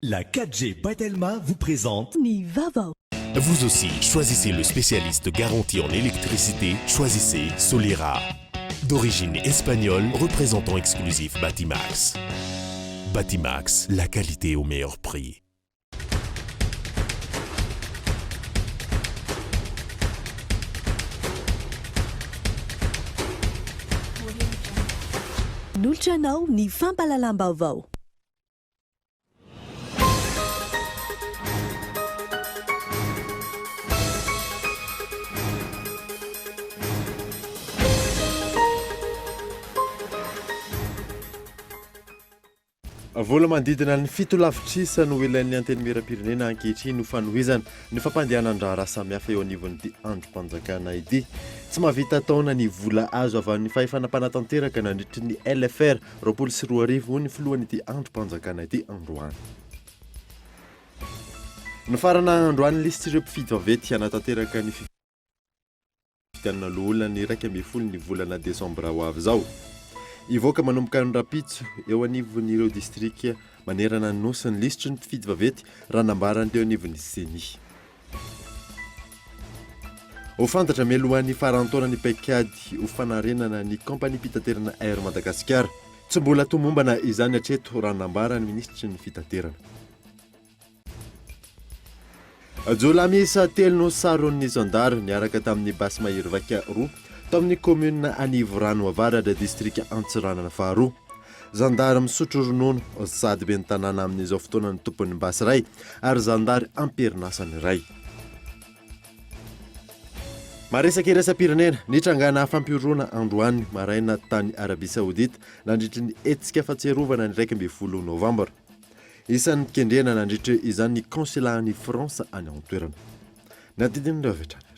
La 4G by Telma vous présente Ny vaovao. Vous aussi, choisissez le spécialiste garanti en électricité, choisissez Solera. D'origine espagnole, représentant exclusif Batimax. Batimax, la qualité au meilleur prix. Nolotra anao ny fampahalalam-baovao. Vola manodidina ny fito lavitrisa no ilain'ny Antenimierampirenena ankehitriny ho fanohizana ny fampandehanan-draharaha samihafa eo anivon'ity andrim-panjakana ity. Tsy mahavita taona ny vola azo avy amin'ny fahefana mpanatanteraka nandritry ny LFR 2020, hoy ny filohan'ity andrim-panjakana ity androany. Nifarana androany ny lisitr'ireo mpifidy vaventy hanatanteraka ny fifidianana loholona ny 11 ny volana desambra ho avy izao. Hivoaka manomboka ny rahampitso eo anivon'ireo distrika manerana ny Nosy ny lisitry ny mpifidy vaventy raha nambaran'ny teo anivon'ny Ceni. Ho fantatra mialohan'ny faran'ny taona ny paikady ho fanarenana ny kaompaniam-pitaterana Air Madagascar. Tsy mbola tomombana izany hatreto raha nambaran'ny minisitry ny fitaterana. Jiolahy miisa telo no saron'ny zandary niaraka tamin'ny basy mahery vaika roa tao amin'ny kaominina Anivorano Avaratra, distrika Antsiranana faharoa. Zandary misotro ronono sady ben'ny tanàna amin'izao fotoana ny tompon'ny basy iray ary zandary am-perinasa ny iray. Maresaka iraisam-pirenena, nitrangana fampihorohoroana androany maraina tany Arabia Saodita nandritry ny hetsika fahatsiarovana ny 11 novambra. Isan'ny kendrena nandritra izany ny consulat an'i France any an-toerana. Ny adidin'ireo avy hatrany ary.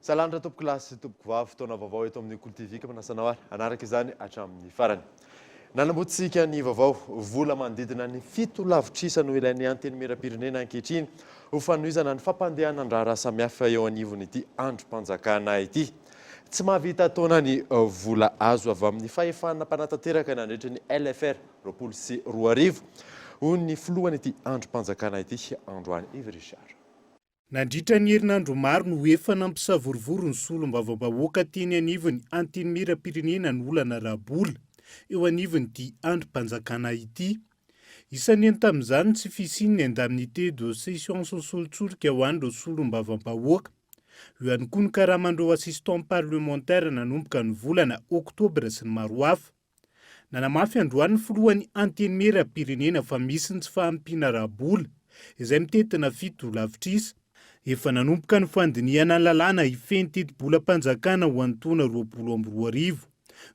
Salam tompokolahy sy tompokovavy, fotoana vaovao eto amin'ny Kolo TV ka manasa anao ary hanaraka izany hatramin'ny farany. Nanambotsika ny vaovao, vola manodidina ny fito lavitrisa no ilain'ny Antenimierampirenena ankehitriny ho fanohizana ny fampandehanan-draharaha samihafa eo anivon'ity andrim-panjakana ity. Tsy mahavita taona ny vola azo avy amin'ny fahefana mpanatanteraka nandritry ny LFR 2020, hoy ny filohan'ity andrim-panjakana ity androany, Yves Richard. Nandritra ny herinandro maro no efa nampisavorovoro ny solombavambahoaka teny anivon'ny Antenimierampirenena ny olana ara-bola eo anivon'ity andrim-panjakana ity. Isan'ny heno tamin'izany ny tsy fisian'ny indemnité de session sy ny solon-tsolika ho an'ireo solombavambahoaka. Eo ihany koa ny karaman'ireo assistants parlementaires nanomboka ny volana oktobra sy ny maro hafa. Nanamafy androany ny filohan'ny Antenimierampirenena fa misy ny tsy fahampiana ara-bola izay mitentina fito lavitrisa. Efa nanomboka ny fandinihana ny lalàna hifehy ny tetibolam-panjakana ho an'ny taona 2020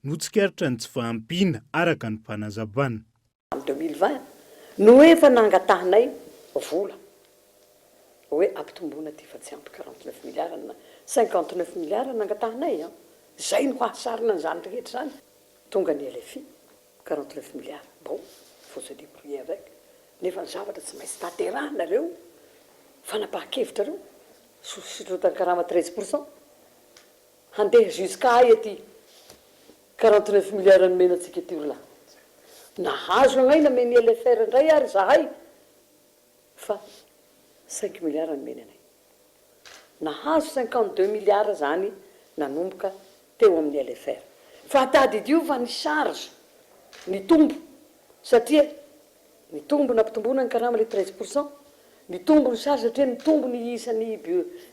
no tsikaritra ny tsy fahampiana, araka ny fanazavana. Am 2020 no efa nangatahanay vola hoe ampitomboina ty fa tsy ampy 49 milliards na 59 milliards nangatahanay an! Zay no hahasarona an'izany rehetra izany. Tonga ny LFI, 49 milliards, bon, faut se débrouiller avec, nefa ny zavatra tsy maintsy tanterahina reo fanapahan-kevitra reo, sosotran-karama 13 pour cent, handeha jusqu'à aia ty 49 milliards nomena antsika ty ry lahy? Nahazo agnay namen'ny LFR indray ary zahay fa cinq milliards nomeny anay. Nahazo 52 milliards zany nanomboka teo amin'ny LFR. Fa tadidio fa ny charge nitombo satria nitombo nampitomboina ny karama le 13 pour cent, nitombo ny charge satria nitombo ny isan'ny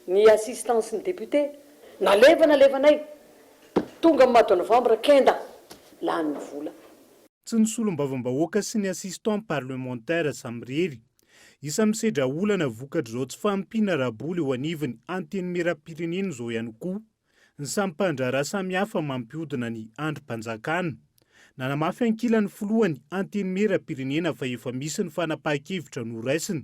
ny assistance ny député, nalefa nalefanay tonga mois de novembre kenda lany ny vola. Tsy ny solombavambahoaka sy ny assistant parlementaire samirery. Isan'ny misedra olana vokatr'izao tsy fahampiana ara-bola eo anivon'ny Antenimierampirenena izao ihany koa ny samy mpandraharaha samihafa mampihodina ny andrim-panjakana. Nanamafy ankilany filohan'ny Antenimierampirenena fa efa misy ny fanapahan-kevitra noraisina.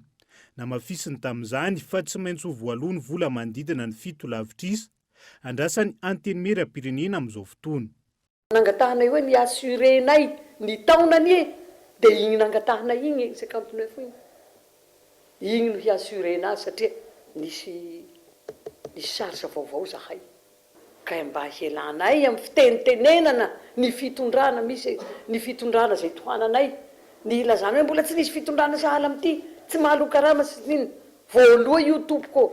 Namafisiny tamin'izany fa tsy maintsy ho voaloa ny vola manodidina ny fito lavitrisa andrasan'ny Antenimierampirenena amin'izao fotoana. Nangatahanay hoe ny assurer-nay ny taona anie dia igny nangatahanay igny e, 59 igny. Igny no hi-assurer-na azy satria nisy nisy charge vaovao zahay. Ka mba hialanay amin'ny fitenitenenana ny fitondrana misy, ny fitondrana izay tohananay, ny hilazana hoe mbola tsy nisy fitondrana sahala amin'ity, tsy mahaloa karama sy ny inona. Voaloa io tompoko ô!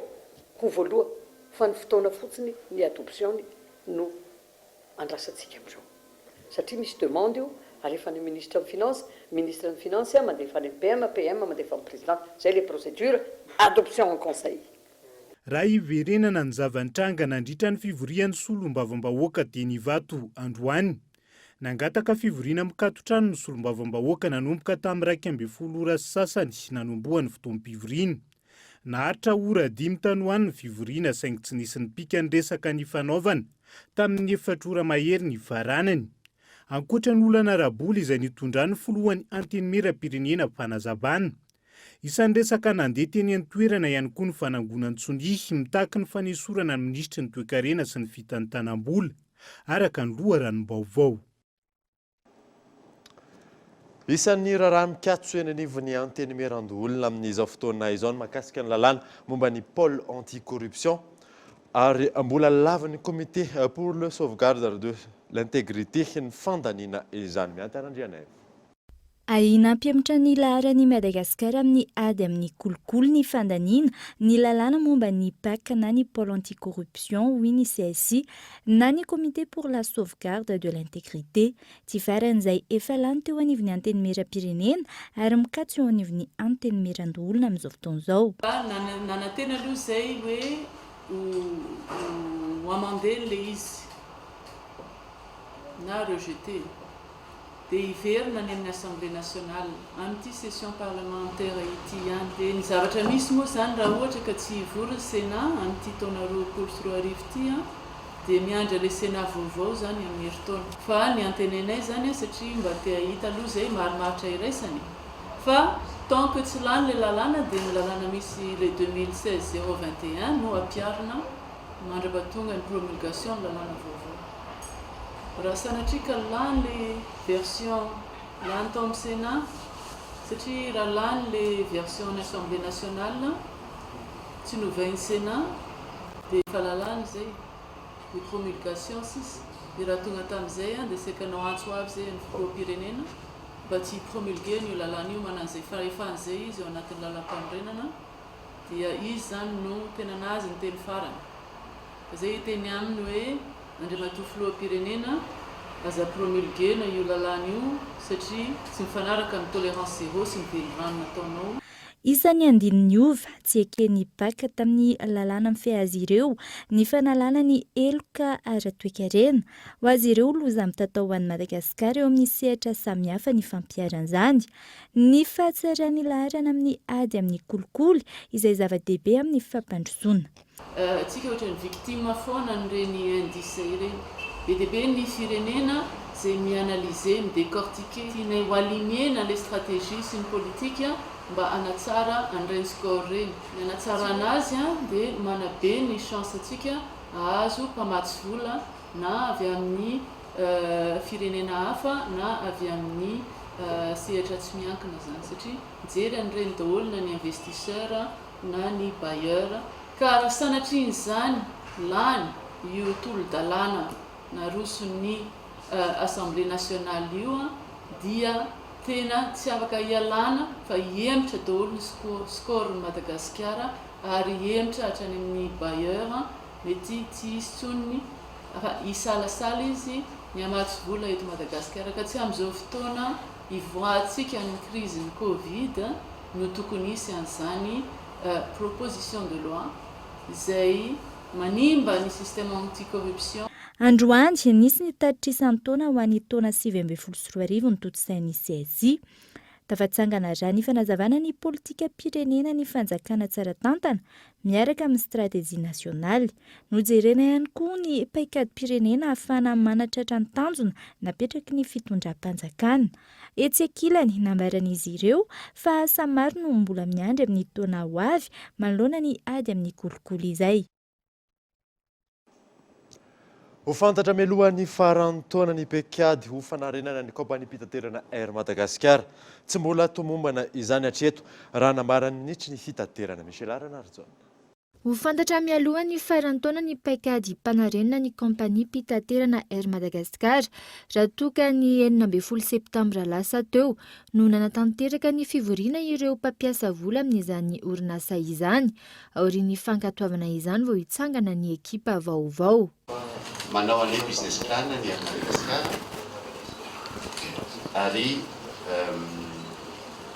Ho voaloa fa ny fotoana fotsiny ny adoption-ny no andrasantsika amin'izao. Satria misy demande io, alefa any ministre ny finance, ministre ny finance mandefa any amin'ny PM, PM mandefa amin'ny président. Zay le procédure, adoption en conseil. Raha hiverenana ny zava-nitranga nandritra ny fivorian'ny solombavambahoaka teny Ivato androany, nangataka fivoriana mikaton-trano ny solombavambahoaka nanomboka tamin'ny 11 ora sy sasany nanombohan'ny fotoam-pivoriana. Naharitra ora dimy tany ho any ny fivoriana saingy tsy nisy nipika ny resaka nifanaovana tamin'ny efatra ora mahery nifaranany. Ankoatra ny olana ara-bola izay nitondran'ny filohan'ny Antenimierampirenena fanazavana, Isan'ny resaka nandeha teny an-toerana ihany koa ny fanangonan-tsonia mitaky ny fanesorana ny minisitry ny toekarena sy ny fitantanam-bola, araka ny loharanom-baovao. Isan'ny raharaha mikatso eny anivon'ny Antenimierandoholona amin'izao fotoana izao ny mahakasika ny lalàna momba ny pôle anti-corruption ary mbola lavin'ny Comité pour le sauvegarde de l'intégrité ny fandaniana izany. Miaty Randrianaivo. Ahiana hampihemotra ny laharan'i Madagasikara amin'ny ady amin'ny kolikoly ny fandaniana ny lalàna momba ny Pac na ny Pôle anti-corruption, hoy ny CSI, na ny Comité pour la sauvegarde de l'intégrité. Tsy faran'izay efa lany teo anivon'ny Antenimierampirenena ary mikatso eo anivon'ny Antenimierandoholona amin'izao fotoana izao. Fa nanantena aloha izay hoe ho amender ilay izy na rejeter. dia hiverina any amin'ny Assemblée nationale amin'ity session parlementaire ity ihany. Dia ny zavatra misy moa izany raha ohatra ka tsy hivory ny Sénat amin'ity taona 2020 ity an, dia miandry an'ilay Sénat vaovao izany amin'ny herintaona. Fa ny antenainay izany an, satria mba te hahita aloha izay marimaritra iraisana e. Fa tant que tsy lany ilay lalàna dia ny lalàna misy ilay 2016 021 no ampiharina mandra-pahatonga ny promulgation ny lalàna vaovao. Raha sanatria ka lany le version lany tao amin'ny Sénat, satria raha lany le version ny Assemblée nationale tsy novain'ny Sénat dia efa lalàna izay, dia promulgation sisa, dia raha tonga tamin'izay dia saika hanao antso avo izay ny filoham-pirenena mba tsy hi-promulguer an'io lalàna io, manana izay fahefana izay izy ao anatin'ny lalàmpanorenana, dia izy izany no tena nahazo ny teny farany. Fa zay hiteny aminy hoe Andriamatoa Filoham-pirenena aza promulguer-na io lalàna io satria tsy mifanaraka amin'ny tolérance zéro sy ny velirano nataonao. Isan'ny andininy niova tsy eken'ny Pac tamin'ny lalàna mifehy azy ireo ny fanalana ny heloka ara-toekarena. Ho azy ireo, loza mitatao ho an'i Madagasikara eo amin'ny sehatra samihafa ny fampiharana izany. Ny fahatsaran'ny laharana amin'ny ady amin'ny kolikoly izay zava-dehibe amin'ny fampandrosoana. Tsika ohatran'ny victime foana an'ireny indice ireny. Be dia be ny firenena izay mi-analyser, mi-décortiquer. Tianay ho aligner-na ilay stratégie sy ny politique mba hanatsara an'ireny score ireny. Ny hanatsarana azy dia manabe ny chance-ntsika hahazo mpamatsy vola na avy amin'ny firenena hafa na avy amin'ny sehatra tsy miankina izany satria mijery an'ireny daholo na ny investisseur na ny bailleur ka raha sanatrian'izany lany io tolo-dalàna naroson'ny Assemblée nationale io dia tena tsy afaka hialana fa hihemotra daholo ny score-n'i Madagasikara ary hihemotra hatrany amin'ny bailleur Mety tsy hisy intsony ny fa hisalasala izy ny hamatsy vola eto Madagasikara ka tsy amin'izao fotoana hivoahantsika ny krizin'ny Covid no tokony hisy an'izany proposition de loi izay manimba ny système anti-corruption. Androany, nisy ny tatitra isan-taona ho an'ny taona 2019 notontosain'ny CSI. Tafatsangana raha ny fanazavana ny politikam-pirenena ny fanjakana tsara tantana miaraka amin'ny stratejia nasionaly. Nojerena ihany koa ny paikadim-pirenena ahafahana manatratra ny tanjona napetraky ny fitondram-panjakana. Etsy ankilany, nambaran'izy ireo fa asa maro no mbola miandry amin'ny taona ho avy manoloana ny ady amin'ny kolikoly izay. Ho fantatra mialohan'ny faran'ny taona ny paikady ho fanarenana ny kaompaniam-pitaterana Air Madagascar. Tsy mbola tomombana izany hatreto, raha nambaran'ny minisitry ny fitaterana, Michela Ranarijaona. Ho fantatra mialoha ny faran'ny taona ny paikady mpanarenana ny kaompaniam-pitaterana Air Madagascar, raha toa ka ny 16 septambra lasa teo no nanatanteraka ny fivoriana ireo mpampiasa vola amin'izany orinasa izany. Aorian'ny fankatoavana izany vao hitsangana ny ekipa vaovao. Manao an'ilay business plan ny Air Madagascar ary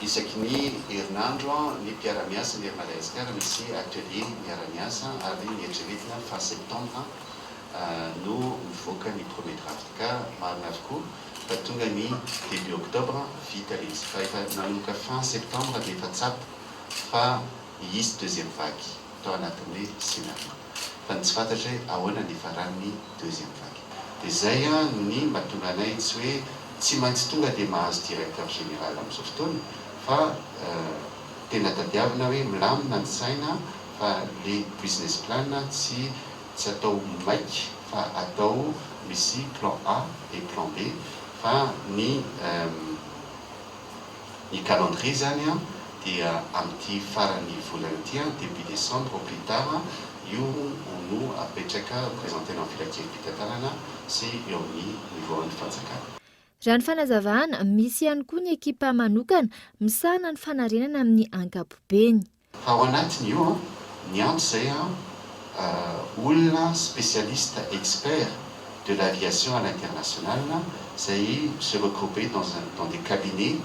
isaky ny herinandro ny mpiara-miasa ny Air Madagascar misy atelier miara-miasa ary ny eritreretina fa septembre no mivoaka ny premier draft ka marina avokoa fa tonga ny début octobre vita ilay izy fa efa nanomboka fin septembre dia efa tsapa fa hisy deuxième vague tao anatin'ny scénario fa ny tsy fantatra hoe ahoana ny hifaran'ny deuxième vague dia izay ny mba tonga anay tsy hoe tsy maintsy tonga dia mahazo directeur général amin'izao fotoana fa tena tadiavina hoe milamina ny saina fa le business plan tsy tsy atao maika fa atao misy plan A et plan B fa ny Ny calendrier zany an dia amin'ity faran'ny volana ity an, début décembre au plus tard, io no apetraka presenter-na amin'ny filankevi-pitantanana sy eo amin'ny niveau an'ny fanjakana. Raha ny fanazavana, misy ihany koa ny ekipa manokana misahana ny fanarenana amin'ny ankapobeny. Fa ao anatiny io an, ny antso izay an, olona spécialiste expert de l'aviation à l'international izay se regrouper dans un dans des cabinets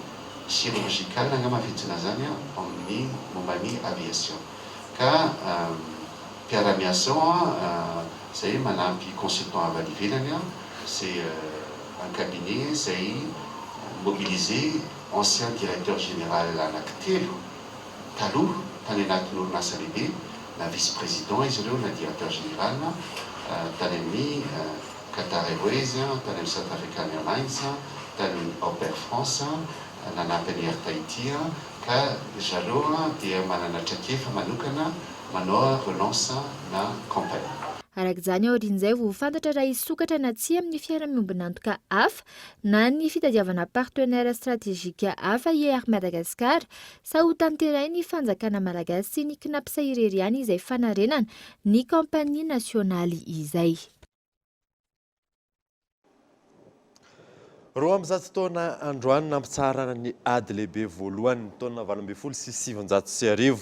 chirurgical angamba fiantsoana an'izany an, amin'ny momba ny aviation. Ka mpiara-miasa ao an, izay manampy consultant avy any ivelany an, c'est un cabinet izay mobiliser ancien directeur général anankitelo Taloha, tany anatin'ny orinasa lehibe, na vice-président izy ireo na directeur général, tany amin'ny Qatar Airways, tany amin'ny South African Airlines, tany amin'ny Hop Air France, nanampy an'i Air Tahiti, ka ry zareo dia manana traikefa manokana manao relance na compagnie. Araka izany, aorian'izay vao ho fantatra raha hisokatra na tsia amin'ny fiara-miombon'antoka hafa na ny fitadiavana partenaire stratégique hafa i Air Madagascar Sa ho tanterahin'ny fanjakana malagasy sy ny Cnaps irery ihany izay fanarenana ny kaompania nasionaly izay? 202 taona androany nampitsaharana ny ady lehibe voalohany ny taona 1918.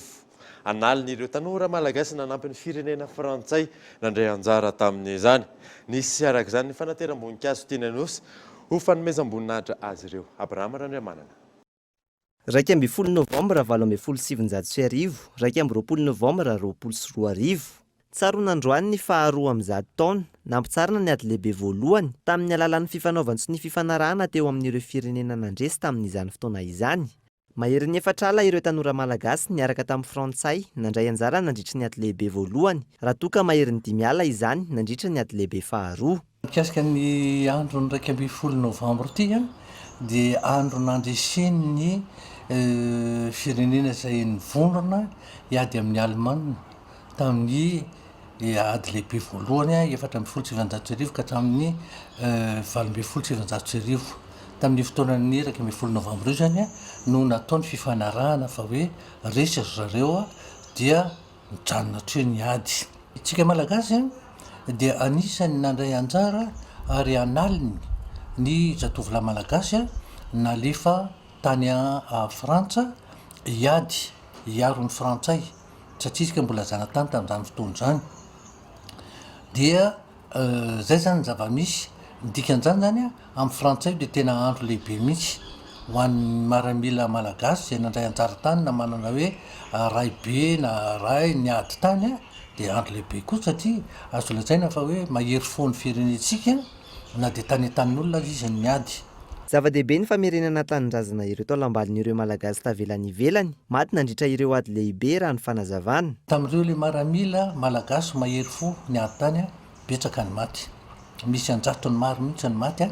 An'aliny ireo tanora malagasy nanampy ny firenena frantsay nandray anjara tamin'izany. Nisy araka izany ny fanateram-boninkazo teny Anosy ho fanomezam-boninahitra azy ireo. Abraham Randriamanana. 11 novambra 1918, 21 novambra 2020. Tsaroana androany ny faha 202 taona nampitsarana ny ady lehibe voalohany tamin'ny alalan'ny fifanaovan-tsonia fifanarahana teo amin'ireo firenena nandresy tamin'izany fotoana izany. Maherin'ny efatra ala ireo tanora malagasy niaraka tamin'ny frantsay nandray anjara nandritry ny ady lehibe voalohany raha toa ka maherin'ny dimy ala izany nandritra ny ady lehibe faharoa. Mikasika ny andron'ny 11 novambra ity dia andro nandresen'ny firenena izay nivondrona hiady amin'ny Alemana tamin'ny ady lehibe voalohany 1914 ka hatramin'ny 1918. Tamin'io fotoanan'ny 11 novambra io izany no natao ny fifanarahana fa hoe resy ry zareo dia Mijanona hatreo ny ady. Isika Malagasy dia anisan'ny nandray anjara ary an'aliny ny zatovolahy Malagasy nalefa tany Frantsa hiady hiaro ny Frantsay satria isika mbola zanatany tamin'izany fotoana izany. Dia zay zany ny zava-misy. Ny dikan'izany zany amin'ny frantsay io dia tena andro lehibe mihitsy ho an'ny maramila malagasy izay nandray anjara tany na manana hoe raibe na ray niady tany dia andro lehibe koa satria azo lazaina fa hoe mahery fo ny firenentsika na dia tany an-tanin'olona aza izy no niady. Zava-dehibe ny famerenana an-tanindrazana ireo taolambalon'ireo Malagasy tavela any ivelany, maty nandritra ireo ady lehibe raha ny fanazavana. Tamin'ireo ilay maramila malagasy mahery fo niady tany, betsaka ny maty. Misy an-jatony maro mihitsy ny maty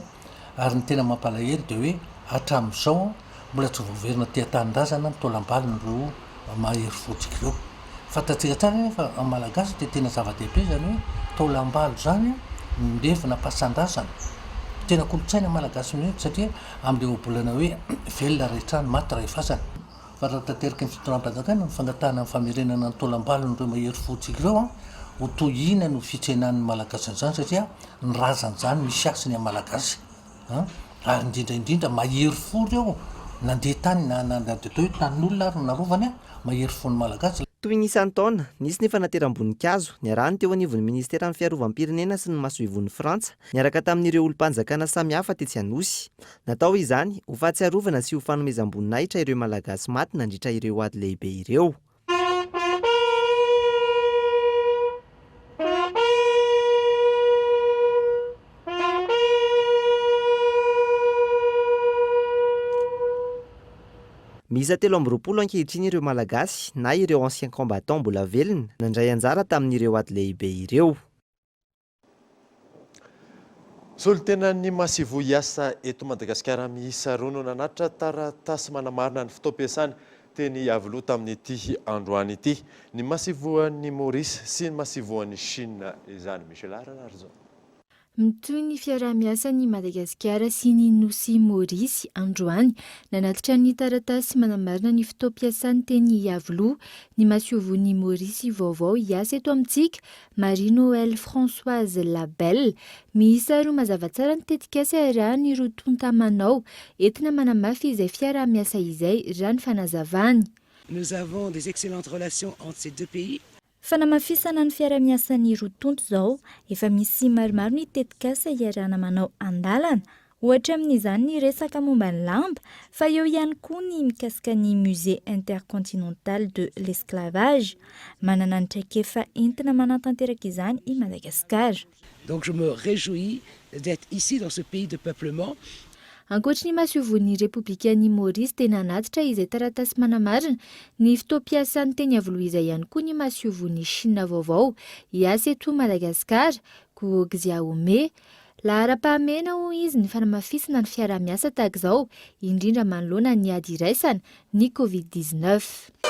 ary ny tena mampalahelo dia hoe hatramin'izao mbola tsy voaverina aty an-tanindrazana ny taolambalon'ireo mahery fontsika ireo. Fantatsika tsara anefa fa amin'ny Malagasy dia tena zava-dehibe izany hoe taolambalo izany. Milevina am-pasan-drazana. Tena kolontsaina malagasy mihitsy satria amin'ilay ohabolana hoe velona ray trano, maty ray fasana. Fa raha tanteraky ny fitondram-panjakana ny fangatahana ny famerenana ny taolam-balon'ireo mahery fontsika ireo, ho toy inona no fitsenan'ny Malagasy an'izany satria ny razana izany misy hasiny amin'ny Malagasy. Ary indrindra indrindra mahery fo ireo nandeha tany na na dia atao hoe tanin'olona ary no narovany, mahery fon'ny Malagasy. Toy ny isan-taona, nisy ny fanateram-boninkazo, niarahany teo anivon'ny Ministeran'ny Fiarovam-pirenena sy ny Masoivohon'i Frantsa, niaraka tamin'ireo olom-panjakana samihafa tetsy Anosy. Natao izany, ho fahatsiarovana sy ho fanomezam-boninahitra ireo Malagasy maty nandritra ireo ady lehibe ireo. Miisa 23 ankehitriny ireo Malagasy na ireo anciens combattants mbola velona nandray anjara tamin'ireo ady lehibe ireo. Solontenan'ny Masoivoho hiasa eto Madagasikara miisa roa no nanatitra taratasy manamarina ny fotoam-piasany teny Iavoloha tamin'ity androany ity. Ny Masoivohon'i Maurice sy ny Masoivohon'i Chine izany. Michela Ranarison. Mitohy ny fiaraha-miasan'i Madagasikara sy ny Nosy Maorisy, androany. Nanatitra ny taratasy manamarina ny fotoam-piasany teny Iavoloha ny masoivohon'i Maorisy vaovao hiasa eto amintsika, Marie Noëlle Françoise Labelle. Miisa roa mazava tsara ny tetikasa iarahan'ny roa tonta manao, entina manamafy izay fiaraha-miasa izay, raha ny fanazavany. Nous avons des excellentes relations entre ces deux pays. Fanamafisana ny fiarahamiasan'ny roa tonta izao, efa misy maromaro ny tetikasa iarahana manao andalana. Ohatra amin'izany ny resaka momba ny lamba, fa eo ihany koa ny mikasika ny Musée Intercontinental de l'Esclavage. Manana ny traikefa entina manatanteraka izany i Madagasikara. Donc je me réjouis d'être ici dans ce pays de peuplement. Ankoatry ny masoivohon'ny Repoblikan'i Maorisy dia nanatitra izay taratasy manamarina ny fotoam-piasany teny Iavoloha izay ihany koa ny masoivohon'i Shina vaovao hiasa eto Madagasikara, Guo Xiaomei. Laharam-pahamehana hoy izy ny fanamafisana ny fiaraha-miasa tahaka izao, indrindra manoloana ny ady iraisana, ny Covid 19.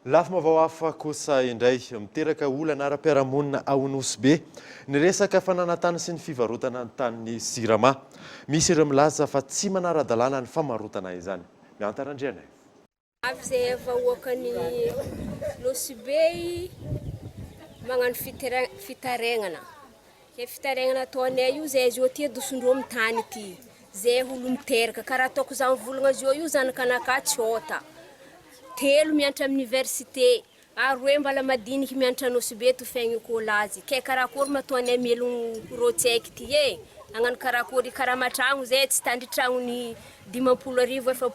Lafim-baovao hafa kosa indray, miteraka olana ara-piarahamonina ao Nosy Be ny resaka fananan-tany sy ny fivarotana ny tanin'ny Jirama. Misy ireo milaza fa tsy manara-dalàna ny famarotana izany. Mihanta Randrianaivo. Avy izay vahoakan'i Nosy Be magnano fitarainana. Ke fitarainana ataonay io zay zao ty adosondreo amin'ny tany ity. Zay olo miteraka karaha ataoko za mivolagna zao io zanakanakahy tsôta telo mianatra amin'ny université aroe mbala madiniky mianatra Nosy Be to fiaigna kôlazy ke karakôry ma ataonay melogno rô tsaiky ty e agnano karakôry hikarama tragno zay tsy tandry tragnony 1050 40 arivo fa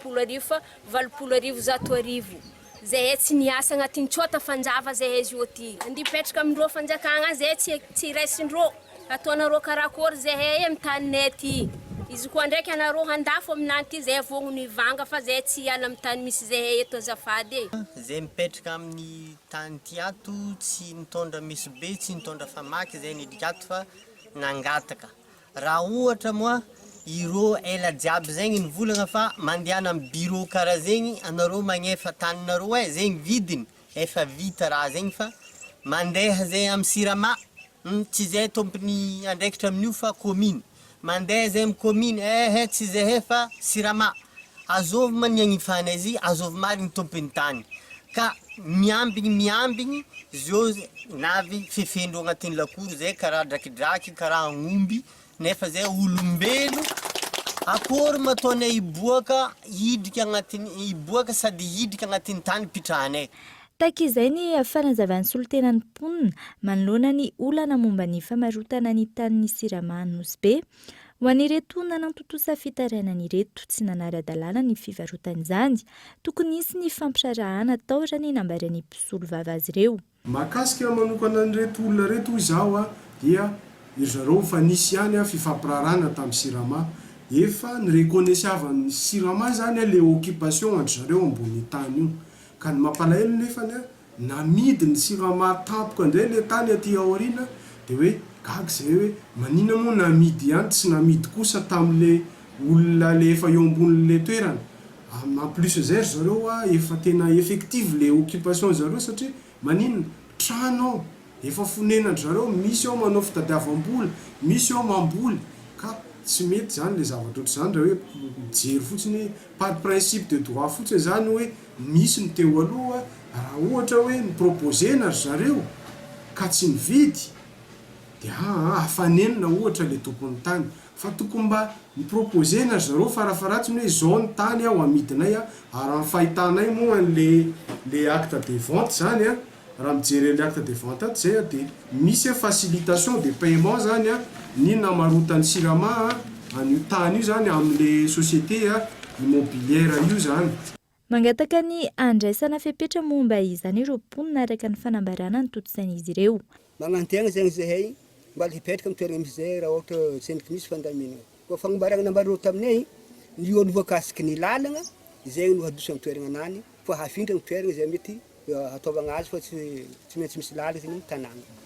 1080 1000 zahay tsy niasa agnatin'ny tsôta fanjava zahay zao ty andeha hipetraka amindrô fanjakagna zahay tsy tsy raisindrô Ataonareo karakôry zahay amy taninay ty? Izy koa ndraiky anareo handafo aminah ty zahay vognona hivanga fa zahay tsy hiala amy tany misy zahay eto azafady e. Zay mipetraka amin'ny tany ty ato tsy nitondra mesobe tsy nitondra famaky zay niditra ato fa nangataka. Raha ohatra moa ireo ela jiaby zegny nivolagna fa mandehana amy bureau karaha zegny anareo magnefa taninareo e, zegny vidiny. Efa vita raha zegny fa mandeha zay am sirama hum tsy zay tompony andraikitra amin'io fa commune mandeha zay am commune ehe tsy zahay fa sirama azovy ma ny agnifana izy azovy marigny tompony tany ka miambigny miambigny zeo navy fefendreo agnatin'ny lakoro zay karaha drakidraky karaha agnomby Nefa zay olombelo, akory ma ataonay hiboaka hidrika agnatin'ny hiboaka sady hidrika agnatin'ny tany pitrahanay. Tahaka izay ny fanazavan'ny solontenan'ny mponina manoloana ny olana momba ny famarotana ny tanin'ny Sirama Nosy Be. Ho an'ireto nanantontosa fitarainana ireto, tsy nanara-dalàna ny fivarotana izany. Tokony hisy ny fampirarahana atao raha ny nambaran'ny mpisolovava azy ireo. Mahakasika manokana an'ireto olona ireto hoy izaho a, dia ry zareo efa nisy ihany a fifampiraharahana tamin'ny Sirama. Efa ni-reconnaissavany Sirama izany a le occupation an-dry zareo ambony tany io. Ka ny mampalahelo nefany a, namidin'ny Sirama tampoka indray le tany aty aoriana de hoe gaga zay hoe maninona moa namidy ihany tsy namidy kosa tamle olona le efa eo ambonin'le toerana. En plus zay ry zareo a efa tena effective le occupation zareo satria maninona? Trano ao, efa fonenan-dry zareo, misy ao manao fitadiavam-bola, misy ao mamboly ka tsy mety zany le zavatra ohatr'izany raha hoe mijery fotsiny hoe par principe de droit fotsiny zany hoe misy ny teo aloha raha ohatra hoe ni-proposer-na ry zareo ka tsy nividy dia aa afa-nenina ohatra le tompon'ny tany Fa tokony mba mi-proposer-na ry zareo farafaharatsiny hoe izao ny tany ho amidinay a, ary raha ny fahitanay moa an'le le acte de vente zany a, raha mijery an'le acte de vente ato zay a de misy facilitation de paiement zany a ny namarotan'ny Sirama an'io tany io zany amin'le société immobilière io zany. Mangataka ny handraisana fepetra momba izany ireo mponina araka ny fanambarana notontosain'izy ireo. Magnantegna zegny zahay mba hipetraka amin'ny toerana misy zahay raha ohatra tsendriky misy fandaminana. Koa fagnombaragna nambaran'ireo taminay, ny olo voakasiky ny lalagna zegny no hadoso amin'ny toeragna anany fa hafindra ny toeragna izay mety hataovagna azy fa tsy tsy maintsy misy lalagna zegny ny tanàgna.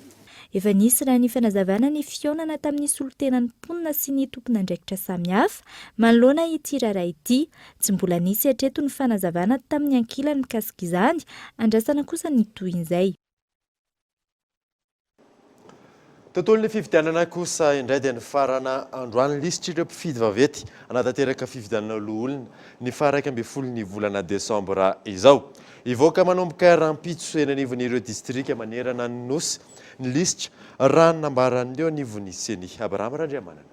Efa nisy raha ny fanazavana ny fihaonana tamin'ny solontenan'ny mponina sy ny tompon'andraikitra samihafa manoloana ity raharaha ity. Tsy mbola nisy hatreto ny fanazavana tamin'ny ankilany mikasika izany, andrasana kosa ny tohin'izay. Tontolon'ny fifidianana kosa indray dia nifarana androany lisitr'ireo mpifidy vaventy hanatanteraka fifidianana loholona ny faha 11 ny volana desambra izao. Hivoaka manomboka rahampitso eny anivon'ireo distrika manerana ny Nosy ny lisitra, raha ny nambaran'ny eo anivon'ny Ceni. Abraham Randriamanana.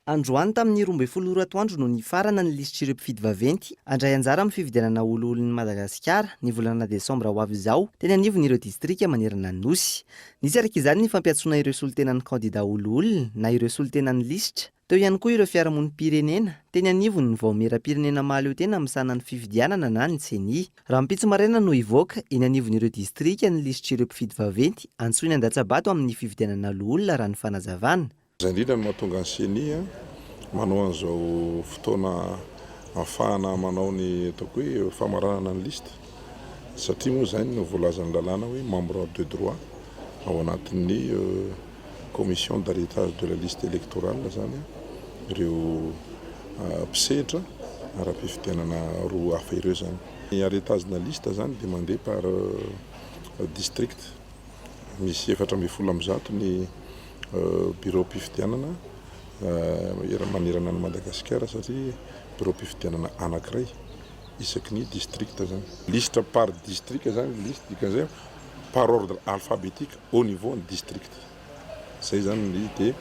Androany tamin'ny 12 ora atoandro no nifarana ny lisitr'ireo mpifidy vaventy handray anjara amin'ny fifidianana ho loholon'i Madagasikara ny volana desambra ho avy izao teny anivon'ireo distrika manerana ny Nosy. Nisy araka izany ny fampiantsoana ireo solontenan'ny kandida ho loholona na ireo solontenan'ny lisitra, teo ihany koa ireo fiarahamonim-pirenena teny anivon'ny Vaomieram-pirenena mahaleo tena misahana ny fifidianana na ny Ceni. Rahampitso maraina no hivoaka eny anivon'ireo distrika ny lisitr'ireo mpifidy vaventy antsoina handatsa-bato amin'ny fifidianana loholona raha ny fanazavana. Izay indrindra no mahatonga ny Ceni manao an'izao fotoana ahafahana manao ny ataoko hoe famaranana ny liste satria moa izay no voalazan'ny lalàna hoe membre de droit ao anatin'ny commission d'arrêtage de la liste électorale izany ireo mpisehatra ara-pifidianana roa hafa ireo izany. Ny arrêtage-na liste izany dia mandeha par district. Misy 114 ny biraom-pifidianana manerana an'i Madagasikara satria biraom-pifidianana anankiray isaky ny district zany. Lisitra par district zany ny liste, dikan'izay par ordre alphabétique au niveau ny district. Zay zany ny dia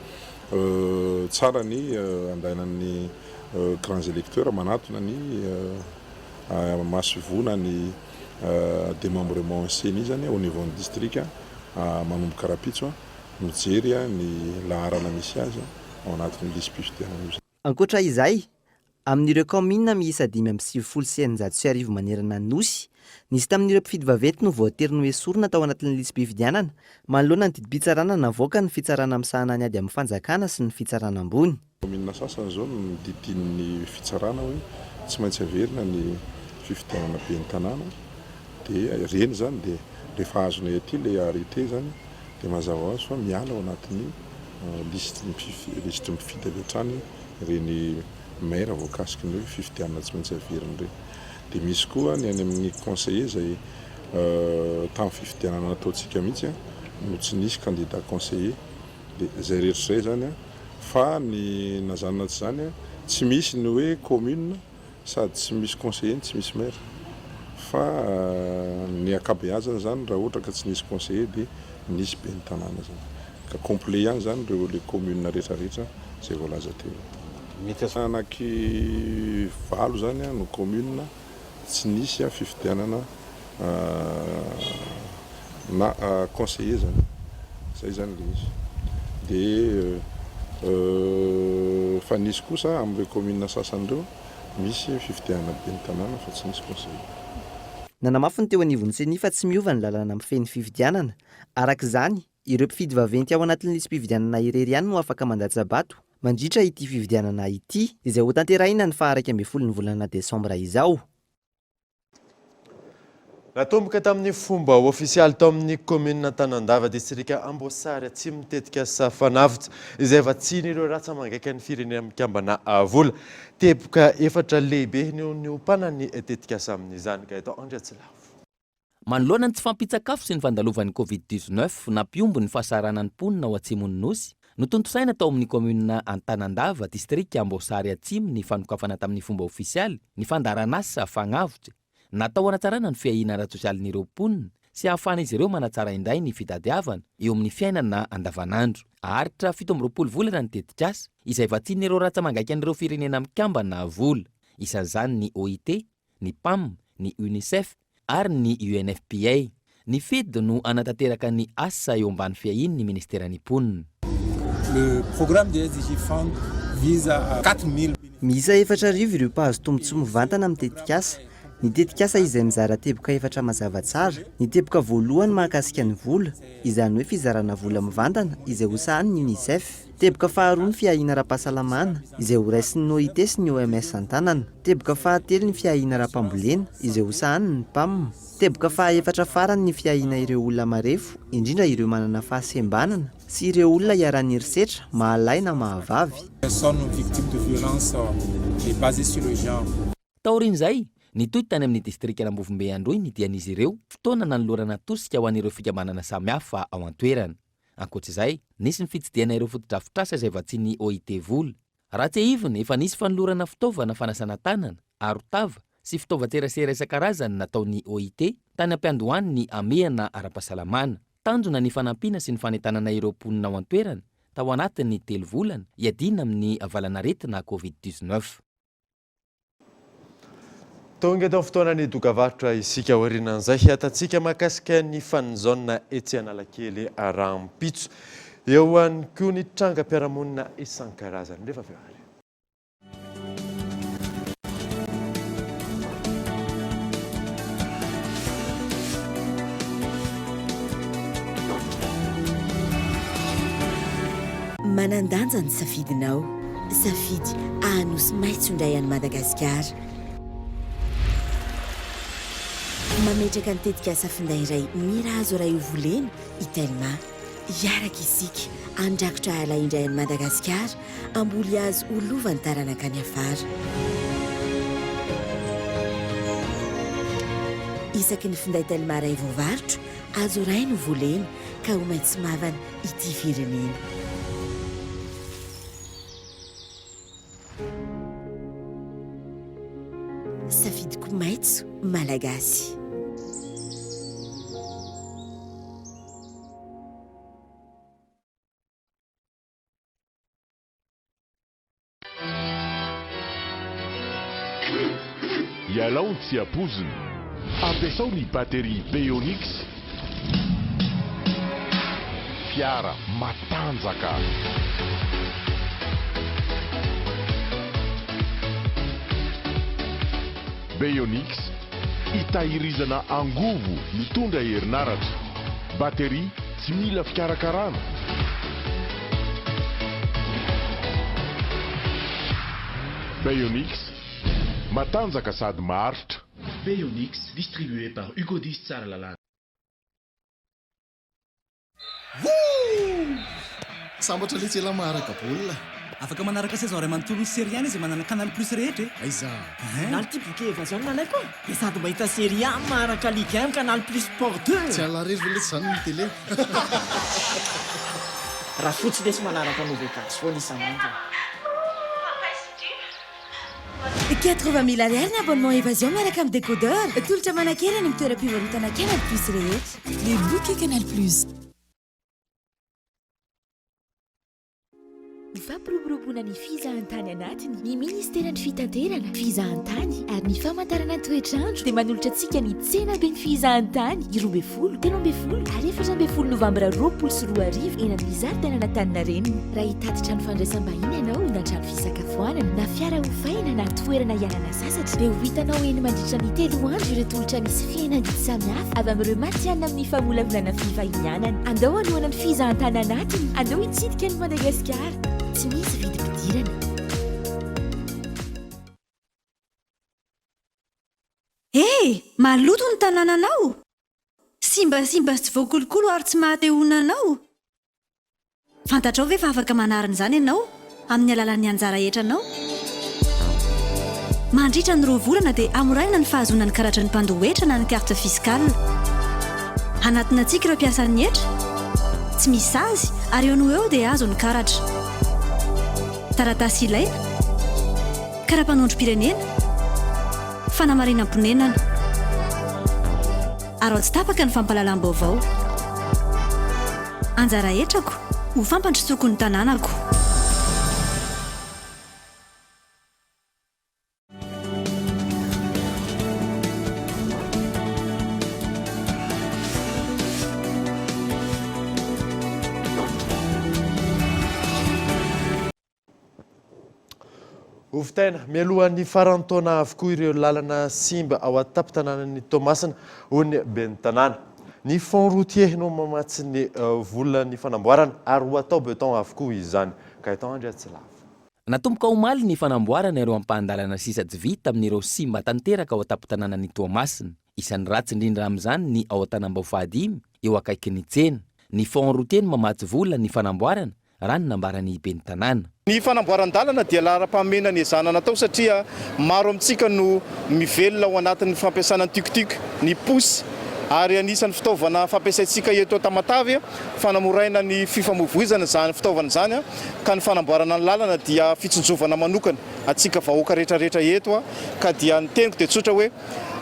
tsara ny andehanan'ny grands électeurs manatona ny masoivoho na ny démembrement ceni zany au niveau ny district manomboka rahampitso mijery ny laharana misy azy ao anatin'io lisi-pifidianana io. Ankoatra izay, amin'ireo kaominina miisa 1695 manerana ny Nosy, nisy tamin'ireo mpifidy vaventy no voatery noesorina tao anatin'ny lisi-pifidianana manoloana ny didim-pitsarana navoakan'ny fitsarana misahana ny ady amin'ny fanjakana sy ny fitsarana ambony. Kaominina sasany izao no nodidian'ny fitsarana hoe tsy maintsy averina ny fifidianana ben'ny tanàna dia ireny izany dia rehefa azonay aty ilay arrêté izany dia mazava ho azy fa miala ao anatin'ny lisitry ny lisitry ny mpifidy avy hatrany ireny maire voakasiky ny hoe fifidianana tsy maintsy averina ireny. Dia misy koa ny any amin'ny conseiller izay tamin'ny fifidianana nataontsika mihitsy no tsy nisy candidat conseiller Dia izay rehetra izay izany an, fa ny na izany na tsy izany an, tsy misy ny hoe commune sady tsy misy conseiller no tsy misy maire, fa ny ankabeazany izany raha ohatra ka tsy nisy conseiller dia nisy ben'ny tanàna izany, ka complet ihany izany ireo le commune rehetra rehetra izay voalaza teo ireo. Mety anaky valo izany no commune tsy nisy fifidianana na conseiller zany, zay zany le izy, de fa nisy kosa amin'ireo commune sasany ireo misy fifidianana ben'ny tanàna fa tsy nisy conseiller. Nanamafy ny teo anivon'ny Ceni fa tsy miova ny lalana mifehy ny fifidianana. Araka izany, ireo mpifidy vaventy ao anatin'ny lisi-pifidianana irery ihany no afaka mandatsa-bato mandritra ity fifidianana ity, izay hotanterahina ny faha 11 ny volana desambra izao. Natomboka tamin'ny fomba ofisialy tao amin'ny kaominina Antanandava, distrika Amboasary Atsimo ny tetikasa Fanavotsa, izay vatsian'ireo ratsa-mangaikan'ny Firenena Mikambana vola. Teboka efatra lehibe no niompanan'ny tetikasa amin'izany. Gaëtan Andriatsilavo. Manoloana ny tsy fahampian-tsakafo sy ny fandalovan'ny Covid 19 nampihombo ny fahasahiranan'ny mponina ao atsimon'ny Nosy, notontosaina tao amin'ny kaominina Antanandava, distrika Amboasary Atsimo ny fanokafana tamin'ny fomba ofisialy ny fandaharanasa Fagnavotse. Natao hanatsarana ny fiahiana ara-tsosialin'ireo mponina sy hahafahan'izy ireo manatsara indray ny fitadiavana eo amin'ny fiainana andavanandro. Haharitra 27 volana ny tetikasa, izay vatsian'ireo rantsa-mangaikan'ireo firenena mikambana vola, isan'izany ny OIT, ny PAM, ny Unicef ary ny UNFPA. Ny Fid no hanatanteraka ny asa eo ambany fiahian'ny Ministeran'ny Mponina. Le programme de SDG Fund vise à 4000. Miisa 4000 ireo mpahazo tombontsoa mivantana amin'ny tetikasa. Ny tetikasa izay mizara teboka efatra mazava tsara. Ny teboka voalohany mahakasika ny vola, izany hoe fizarana vola mivantana izay hosahanin'ny Unicef. Teboka faharoa ny fiahiana ara-pahasalamana izay horaisin'ny OIT sy ny OMS an-tanana. Teboka fahatelo ny fiahiana ara-pambolena izay hosahanin'ny PAM. Teboka fahaefatra farany ny fiahiana ireo olona marefo, indrindra ireo manana fahasembanana sy ireo olona iharan'ny herisetra, mahalahy na mahavavy. Personnes victimes de violences basées sur le genre. Taorian'izay, nitohy tany amin'ny distrikan'Ambovombe Androy ny dian'izy ireo, fotoana nanolorana tosika ho an'ireo fikambanana samihafa ao an-toerana. Ankoatra izay, nisy ny fitsidihana ireo fotodrafitrasa izay vatsian'ny OIT vola. Raha tsiahivina, efa nisy fanolorana fitaovana fanasana tanana, arotava, sy fitaovan-tserasera isan-karazany nataon'ny OIT tany am-piandohan'ny hamehana ara-pahasalamana. Tanjona ny fanampiana sy ny fanentanana ireo mponina ao an-toerana tao anatin'ny telo volana hiadiana amin'ny valanaretina Covid 19. Tonga eto amin'ny fotoanan'ny dokavarotra isika aorianan'izay hiatantsika mahakasika ny fan zone etsy Analakely rahampitso. Eo ihany koa ny trangam-piarahamonina isan-karazany. Rehefa avy eo ary. Manan-danja ny safidinao. Safidy hahanosy maitso indray an'i Madagasikara. Mametraka ny tetikasa finday iray mira azo iray ho volena i Telma. Hiaraka isika handrakotra ala indray an'i Madagasikara, hamboly hazo ho lovan'ny taranaka any afara. Isaky ny finday Telma iray voavarotra, azo iray no volena ka ho maitso mavana ity firenena. Safidiko maitso Malagasy. Ialao ny tsy ampoizina. Ampiasao ny batterie Beyonix. Fiara matanjaka. Beyonix, itahirizana angovo mitondra herinaratra. Batterie tsy mila fikarakarana. Beyonix, matanjaka sady maharitra. Beyonix, distribué par Hugo Dis Tsaralalàna. Wouh! Sambatra letsy elah maharaka baolina. Afaka manaraka saison iray manontolo ny série ihany izay manana canal plus rehetra e! Aiza? Hein? Na ity bouquet évasion nalaiko a! Dia sady mahita série A maharaka ligue 1 canal plus sport deux! Tsy ala rery ve letsy zany ny télé? Rafotsy lesy manaraka Novegasy foana isan'andro e! 80 mille ariary ny abonnement Evasion miaraka amin'ny décodeur. Tolotra manan-kery any amin'ny toeram-pivarotana Canal Plus rehetra. Les bouquets Canal Plus. Ho fampiroboroboana ny fizahantany anatiny, ny Ministeran'ny Fitaterana, Fizahantany ary ny Famantarana ny Toetr'andro dia manolotra antsika ny Tsenaben'ny Fizahantany, 12, 13 ary 14 novambra 2020 eny amin'ny zaridainan'Antaninarenina. Raha hitady trano fandraisam-bahiny ianao na trano fisakafoanana na fiara hofaina na toerana hialana sasatra dia ho hitanao eny mandritra ny telo andro ireo tolotra misy fihenam-bidy samihafa avy amin'ireo matihanina amin'ny famolavolana fivahinianana. Andao hanohana ny fizahantany anatiny, andao hitsidika an'i Madagasikara. Tsy misy vidim-pidirana. Eh! Maloto ny tanànanao! Simbasimba sy tsy voakolokolo ary tsy maha-te honina anao! Fantatrao ve fa afaka manarina izany ianao amin'ny alalan'ny anjara hetranao? Mandritra ny roa volana dia hamoraina ny fahazoana ny karatry ny mpandoa hetra na ny carte fiscale. Hanatona antsika ireo mpiasan'ny hetra? Tsy misy sazy ary eo no eo dia azo ny karatra. Taratasy ilaina? Kara-panondrom-pirenena? Fanamarinam-ponenana. Araho tsy tapaka ny fampahalalam-baovao. Anjara hetrako, ho fampandrosoako ny tanànako. Hovitaina mialohan'ny faran'ny taona avokoa ireo lalana simba ao an-tampon-tanànan'i Toamasina, hoy ny ben'ny tanàna. Ny Fonds routier no mamatsy ny volan'ny fanamboarana ary ho atao beton avokoa izany. Gaëtan Andriatsilavo. Natomboka omaly ny fanamboarana ireo ampahan-dalana sisa tsy vita amin'ireo simba tanteraka ao an-tampon-tanànan'i Toamasina. Isan'ny ratsy indrindra amin'izany ny ao Antanambao fahadimy, eo akaikin'ny tsena. Ny Fonds routier no mamatsy vola ny fanamboarana raha ny nambaran'ny ben'ny tanàna. Ny fanamboaran-dalana dia laharam-pahamehana niezahana natao satria maro amintsika no mivelona ao anatin'ny fampiasana ny tuk-tuk, ny posy ary anisan'ny fitaovana fampiasaintsika eto Tamatave fanamoraina ny fifamoivoizana izany fitaovana izany ka ny fanamboarana ny lalana dia fitsinjovana manokana antsika vahoaka rehetrarehetra eto ka dia ny teniko dia tsotra hoe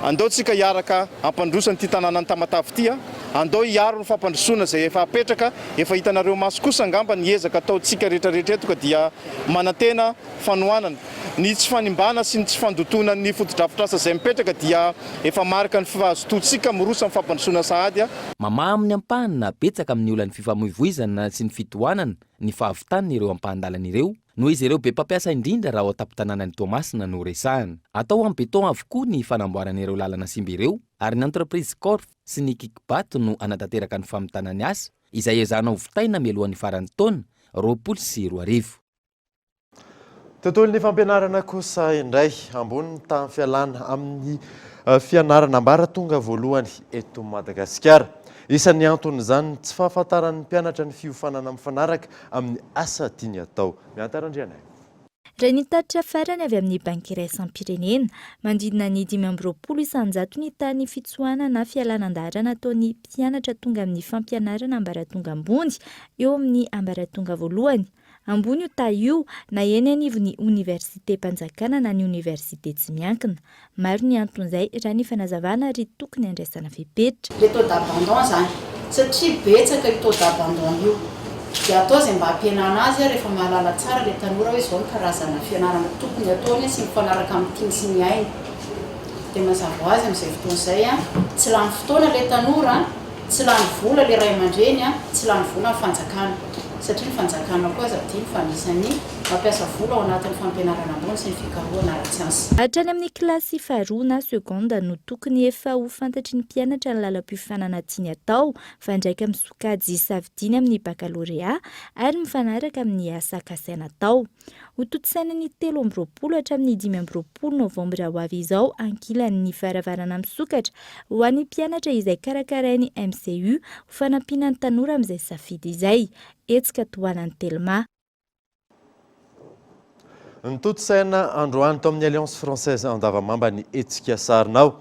Andao tsika hiaraka hampandroso an'ity tanànan'i Tamatave ity a! Andao hiaro ny fampandrosoana izay efa apetraka, efa hitanareo maso kosa angamba ny ezaka ataontsika rehetrarehetra eto ka dia manantena fanohanana. Ny tsy fanimbana sy ny tsy fandotoana ny fotodrafitrasa izay mipetraka dia efa marika ny fahazotoantsika miroso amin'ny fampandrosoana sahady a! Mamaha amin'ny ampahany na betsaka amin'ny olan'ny fifamoivoizana sy ny fitohanana ny fahavitan'ireo ampahan-dalana ireo, noho izy ireo be mpampiasa indrindra raha ao an-tampon-tanànan'i Toamasina no resahana. Atao amin'ny béton avokoa ny fanamboarana ireo lalana simba ireo ary ny entreprise Corf sy ny Kikbat no hanatanteraka ny famitana ny asa, izay ezahana ho vitaina mialohan'ny faran'ny taona 2020. Tontolon'ny fampianarana kosa indray, ambony ny tahan'ny fialana amin'ny fianarana ambaratonga voalohany eto Madagasikara. Isan'ny anton'izany ny tsy fahafantaran'ny mpianatra ny fiofanana mifanaraka amin'ny asa tiany atao. Miantara Andrianaivo. Raha ny tatitra farany avy amin'ny Banky Iraisam-pirenena, manodidina ny 25% ny tahan'ny fitsoahana na fialana an-daharana ataon'ny mpianatra tonga amin'ny fampianarana ambaratonga ambony eo amin'ny ambaratonga voalohany. Ambony io taha io na eny anivon'ny oniversitem-panjakana na ny oniversite tsy miankina. Maro ny anton'izay raha ny fanazavana ary tokony handraisana fepetra. Le taux d'abandon zany, satria betsaka io taux d'abandon io, dia atao izay mba hampihenana azy rehefa mahalala tsara le tanora hoe izao ny karazana fianarana tokony ataony sy mifanaraka amin'ny tiany sy ny hainy. Dia mazava ho azy amin'izay fotoana izay, tsy lany fotoana le tanora, Tsy lany vola le ray aman-dreny a, tsy lany vola ny fanjakana, satria ny fanjakana koa aza adino fa anisan'ny mampiasa vola ao anatin'ny fampianarana ambony sy ny fikarohana ara-tsiansa. Hatrany amin'ny kilasy faharoa na seconde no tokony efa ho fantatry ny mpianatra ny lalam-piofanana tiany atao, mifandraika amin'ny sokajy safidiany amin'ny bakalorea ary mifanaraka amin'ny asa kasaina atao. Hotontosaina ny 23 hatramin'ny 25 novambra ho avy izao ankilan'ny varavarana misokatra ho an'ny mpianatra izay karakarain'ny MCU ho fanampiana ny tanora amin'izay safidy izay. Hetsika tohanan'ny Telma. Notontosaina androany tao amin'ny Alliance Française Andavamamba ny hetsika Sarinao.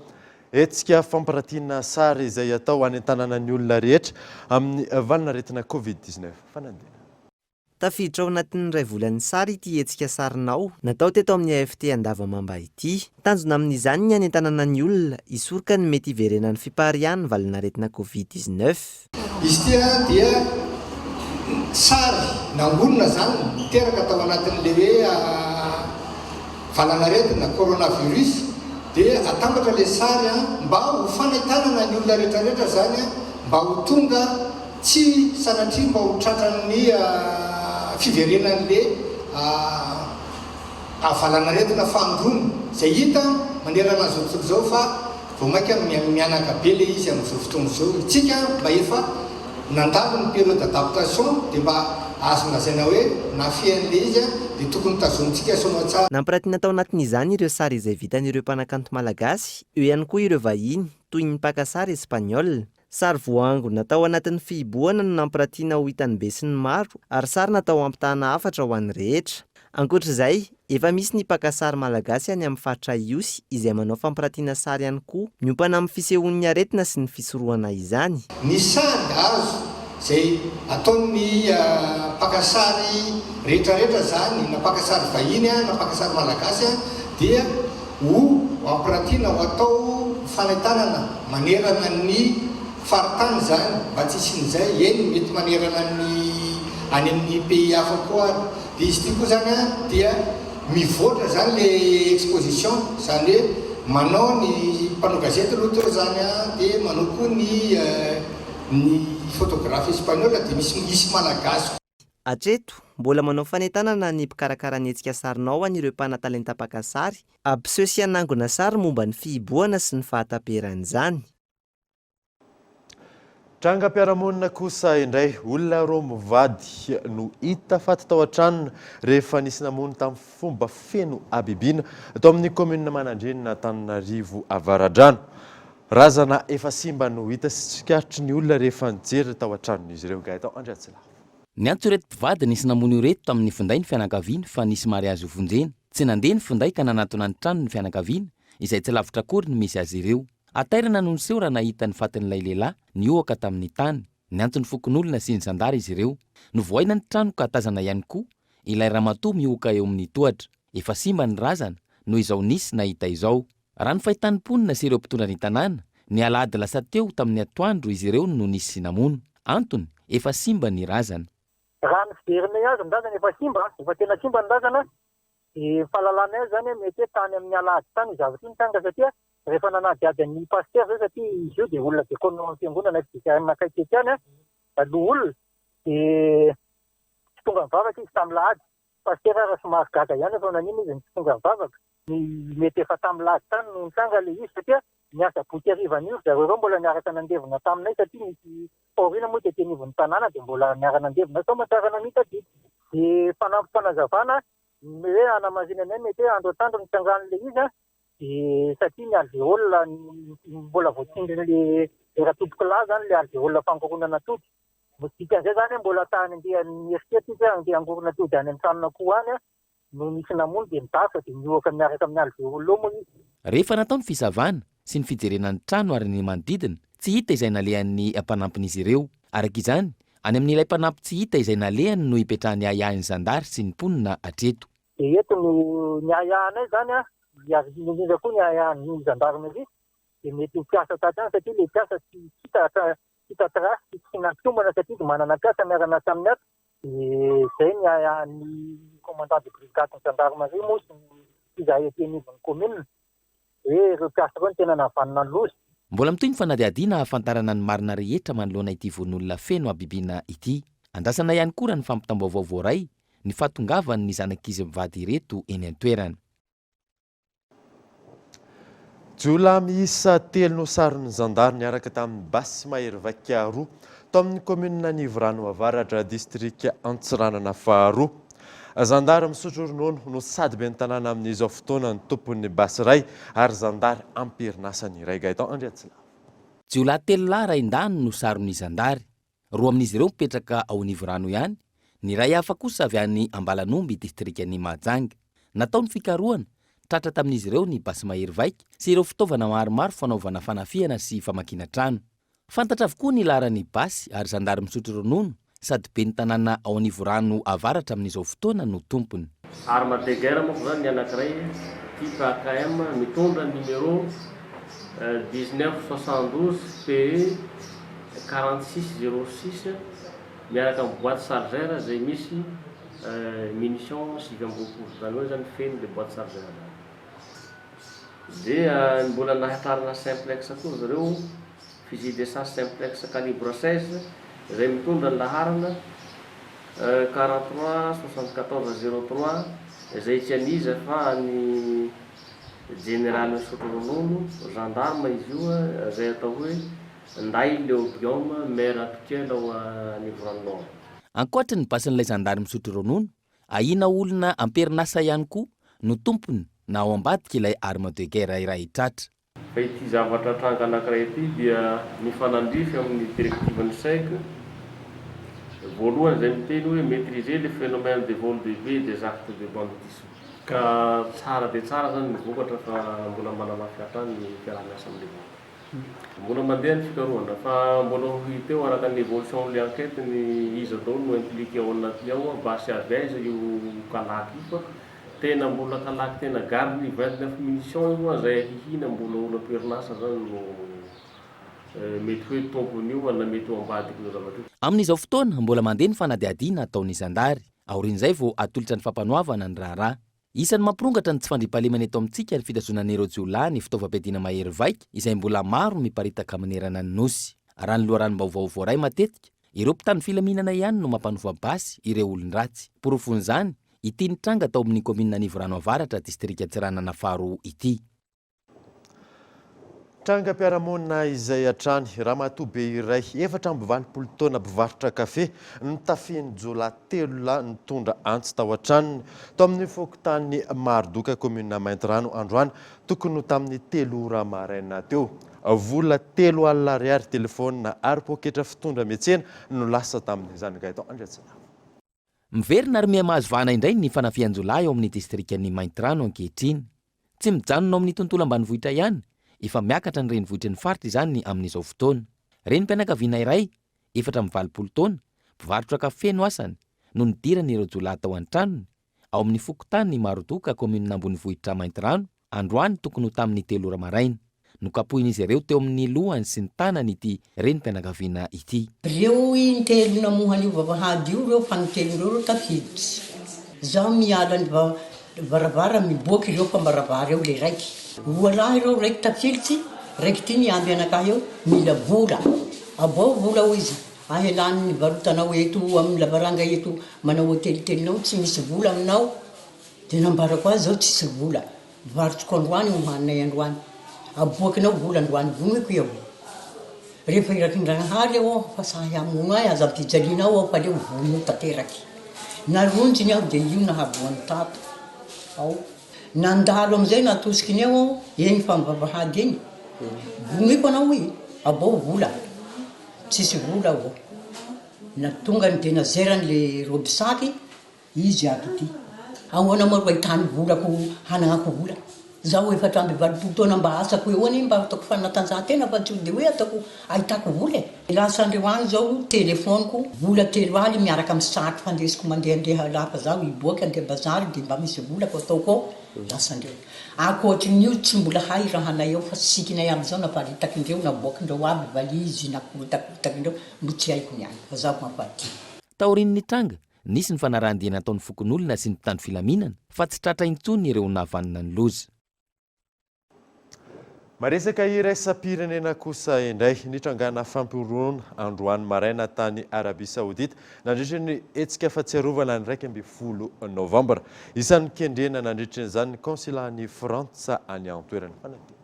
Hetsika fampiratiana sary izay atao hanentanana ny olona rehetra amin'ny valanaretina Covid 19. Fanadinana. Tafiditra ao anatin'ny iray volan'ny sary ity hetsika Sarinao, natao teto amin'ny AFT Andavamamba ity. Tanjona amin'izany ny hanentanana ny olona hisoroka ny mety hiverenan'ny fipariahan'ny valanaretina Covid 19. Izy ity dia sary nangonina izany niteraka tao anatin'ilay hoe valanaretina coronavirus dia atambatra ilay sary mba ho fanentanana ny olona rehetra rehetra izany mba ho tonga Tsy sanatria mba ho tratran'ny fiverenan'le valanaretina fanindroany izay hita manerana an'izao tontolo izao fa vao mainka mihanaka be le izy amin'izao fotoana izao. Isika mba efa nandalo ny période d'adaptation dia mba azo lazaina hoe nafehy an'ilay izy dia tokony tazomintsika soamatsara. Nampiratina tao anatin'izany ireo sary izay vitan'ireo mpanakanto malagasy, eo ihany koa ireo vahiny, toy ny mpaka sary espaniola. Sary voaangona tao anatin'ny fihibohana no nampiratiana ho hitan'ny besinimaro ary sary natao hampitahana hafatra ho an'ny rehetra. Ankoatra izay, efa misy ny mpaka sary malagasy any amin'ny faritra Ihosy izay manao fampiratiana sary ihany koa miompana amin'ny fisehoan'ny aretina sy ny fisorohana izany. Ny sary azo izay ataon'ny mpaka sary rehetrarehetra izany na mpaka sary vahiny na mpaka sary malagasy dia ho ampiratiana ho atao fanentanana manerana ny faritany izany mba tsy hisian'izay, eny mety manerana ny any amin'ny pays hafa koa ary. Dia izy ity koa izany dia mivoatra izany le exposition, izany hoe manao ny mpanao gazety aloha teo izany dia manao koa ny ny photographe espagnol dia misy misy malagasy koa. Hatreto, mbola manao fanentanana ny mpikarakara ny hetsika Sarinao an'ireo mpanatalenta mpaka sary, hampiseho sy hanangona sary momba ny fihibohana sy ny fahataperan'izany. Trangam-piarahamonina kosa indray, olona roa mivady no hita faty tao an-tranony rehefa nisy namono tamin'ny fomba feno habibiana tao amin'ny kaominina Manandrenina Antananarivo Avaradrano. Razana efa simba no hita sy tsikaritry ny olona rehefa nijery tao an-tranon'izy ireo. Gaëtan Andriatsilavo. Niantso ireto mpivady nisy namono ireto tamin'ny finday ny fianakaviany fa nisy mariazy hovonjena. Tsy nandeha ny finday ka nanatona ny tranony ny fianakaviana, izay tsy lavitra akory ny misy azy ireo. Hatairana no niseho raha nahita ny fatin'ilay lehilahy nihohoka tamin'ny tany. Niantso ny fokonolona sy ny zandary izy ireo. Novohaina ny trano ka tazana ihany koa ilay ramatoa mihohoka eo amin'ny tohatra. Efa simba ny razana noho izao nisy nahita izao. Raha ny fahitan'ny mponina sy ireo mpitondra ny tanàna, ny alahady lasa teo tamin'ny atoandro izy ireo no nisy namono. Antony, efa simba ny razana. Raha ny fijerinay azy ny razana efa simba, efa tena simba ny razana, dia ny fahalalanay azy izany mety hoe tany amin'ny alahady tany io zavatra io nitranga satria rehefa nanadihady an'i Pasitera izay satria izy io dia olona diakona ao amin'ny fiangonana FJKM akaiky etsy ihany, loholona, dia tsy tonga nivavaka izy tamin'ny lahady. Pasitera ary somary gaga ihany fa naninona izy no tsy tonga nivavaka. Ny mety efa tamin'ny lahady tany no nitranga ilay izy satria ny asabotsy harivan'io ry zareo ireo mbola niaraka nandevina taminay satria nisy fahoriana moa tety anivon'ny tanàna dia mbola niara-nandevina soamantsara namita adidy. Dia fanampim-panazavana ny hoe hanamarinanay mety hoe andro atoandro nitrangan'ilay izy an, dia satria ny alvéole mbola voatsindrin'ilay ratompokolahy izany ilay alvéole fangoronana atody. Ny dikan'izay izany hoe mbola tany andeha nieritreritra izy hoe andeha hangorona atody any amin'ny tranon'akoho any no nisy namono dia nidaroka dia nihohoka miaraka amin'ny alvéole eo moa izy. Rehefa natao ny fisavana sy ny fijerena ny trano ary ny manodidina, tsy hita izay nalehan'ny mpanampin'izy ireo. Araka izany, any amin'ilay mpanampy tsy hita izay nalehany no ipetrahan'ny ahiahin'ny zandary sy ny mponina hatreto. Dia eto no ny ahiahinay izany an, ary indrindra koa ny ahiahin'ny zandarimeria dia mety ho mpiasa taty ihany satria ilay mpiasa tsy hita hita trace sy tsy nampiombana satria izy manana mpiasa miara-miasa aminy ato dia izay ny ahiahin'ny commandant de brigade ny gendarmerie moa sy ny izahay aty anivon'ny commune hoe ireo mpiasa ireo no tena nahavanona ny loza. Mbola mitohy ny fanadihadiana hahafantarana ny marina rehetra manoloana ity vonoolona feno habibiana ity. Andrasana ihany koa raha ny fampitam-baovao voaray ny fahatongavan'ny zanak'izy mivady ireto eny an-toerana. Jiolahy miisa telo no saron'ny zandary niaraka tamin'ny basy mahery vaika roa tao amin'ny kaominina Anivorano Avaratra, distrika Antsiranana faharoa. Zandary misotro ronono no sady ben'ny tanàna amin'izao fotoana ny tompon'ny basy iray ary zandary am-perinasa ny iray. Gaëtan Andriatsilavo. Jiolahy telo lahy rain-dany no saron'ny zandary. Roa amin'izy ireo mipetraka ao Anivorano ihany, ny iray hafa kosa avy any Ambalanomby, distrikan'i Mahajanga. Natao ny fikarohana, tratra tamin'izy ireo ny basy mahery vaika sy ireo fitaovana maromaro fanaovana fanafihana sy famakiana trano. Fantatra avokoa ny laharan'ny basy ary zandary misotro ronono sady ben'ny tanàna ao Anivorano Avaratra amin'izao fotoana no tompony. Arme de guerre manko zany ny anakiray type AKM mitondra numéro 19 72 PE 46 06 miaraka amin'ny boite chargeur izay misy munition 29, izany hoe zany feno le boite chargeur zany. Dia mbola nahatrarana simplex koa ry zareo, fusil de chasse simplex calibre 16 izay mitondra ny laharana 43 74 03 izay tsy an'iza fa an'i Jeneraly misotro ronono, gendarme izy io izay atao hoe Nday Leo Guillaume, maire actuel ao Anivorano Nord. Ankoatry ny basin'ilay zandary misotro ronono, ahiana olona am-perinasa ihany koa no tompony na ao ambadik'ilay arme de guerre iray tratra. Fa ity zavatra tranga anankiray ity dia mifanandrify amin'ny directive-n'ny seg, voalohany izay miteny hoe maitriser le phénomène de vol de biens et des actes de banditisme. Ka tsara dia tsara izany ny vokatra fa mbola manamafy hatrany ny fiaraha-miasa amin'ilay vahoaka. Mbola mandeha ny fikarohana fa mbola ho hita eo araka ny évolution-n'ilay enquête ny iza daholo no impliqué ao anatiny ao, basy avy aiza io kalaky io fa Tena mbola kalaky tena garni 29 munitions io an zay ahihina mbola olo amperinasa zany no mety hoe tompon'io na mety ho ambadik'io zavatra io. Amin'izao fotoana, mbola mandeha ny fanadihadiana ataon'ny zandary. Aorian'izay vao atolotra ny fampanoavana ny raharaha. Isan'ny mampirongatra ny tsy fandriampahalemana eto amintsika ny fitazonan'ireo jiolahy ny fitaovam-piadiana mahery vaika izay mbola maro miparitaka manerana ny Nosy. Raha ny loharanom-baovao voaray matetika, ireo mpitandro filaminana ihany no mampanova basy ireo olon-dratsy. Porofon'izany, Ity nitranga tao amin'ny kaominina Anivorano Avaratra, distrika Antsiranana faharoa ity. Trangam-piarahamonina izay hatrany, ramatoa be iray 84 taona mpivarotra kafe notafihin'ny jiolahy telo lahy nitondra antsy tao an-tranony tao amin'ny fokontany Marodoka, kaominina Maintirano androany tokony ho tamin'ny telo ora maraina teo. Vola 3000 ariary, telefaonina ary poketra fitondra miantsena no lasa tamin'izany. Gaëtan Andriantsinavo. Miverina ary miha-mahazo vahana indray ny fanafihan-jiolahy ao amin'ny distrikan'i Maintirano ankehitriny. Tsy mijanona ao amin'ny tontolo ambanivohitra ihany, efa miakatra ny renivohitry ny faritra izany amin'izao fotoana. Renim-pianakaviana iray, 84 taona, mpivarotra kafe no asany, no nidiran'ireo jiolahy tao an-tranony, ao amin'ny fokontany Marodoka, kaominina ambonivohitra Maintirano, Androany tokony ho tamin'ny telo ora maraina. Nokapohin'izy ireo teo amin'ny lohany sy ny tanany ity renim-pianakaviana ity. Reo intelo namoha an'io vavahady io reo fanintelon'ireo reo tafiditra. Zaho miala ny varavara miboaka ireo fa mba reo le raiky. Roa lahy reo raiky tafilitsy raiky ty miamby anakahy eo mila vola. Abao vola hoy izy ahelany ny varotanao eto amin'ny lavaranga eto manao hotelitelinao tsy misy vola aminao. Dia nambarako azy zao tsisy vola, varotriko androany hohaninay androany, aboakinao vola androany, vonoiko i avoa. Rehefa irakin-dragnahary aho fa sahy hamono ahy aza ampijalianao aho fa aleo vono tanteraky. Naronjiny aho dia io nahavoan'ny tato ao. Nandalo amin'izay natosikiny eo aho, eny fa mivavahady eny, vonoiko anao hoy, abao vola, tsisy vola aho. Natongany dia nazerany le robe saky. Izy ato ity. Ahoana moa ro ahitany volako hanagnako vola? Zaho 84 taona mba asako eo anie mba ataoko fanatanjahantena fa tsy de hoe ataoko ahitako vola e. Lasa andreo agny zao telephone-ko vola telo aly miaraka amin'ny sac fandesiko mandehandeha lafa zaho hiboaka andeha bazary de mba misy volako ataoko ao lasa andreo. Ankoatrin'io tsy mbola hay rahanay ao fa sikinay aby zao naparitakindreo naboakindreo aby valizy nakorotakotakindreo mbo tsy haiko ny any fa zaho mampaty. Taorian'ny tranga, Nisy ny fanarahan-dia nataon'ny fokonolona sy ny mpitandro filaminana fa tsy tratra intsony ireo nahavanona ny loza. Maresaka iraisam-pirenena kosa indray, nitrangana fampihorohoroana androany maraina tany Arabia Saodita nandritra ny hetsika fahatsiarovana ny 11 novambra. Isan'ny kendrena nandritra izany ny kaonsilan'i Frantsa any an-toerana. Fanadihadiana.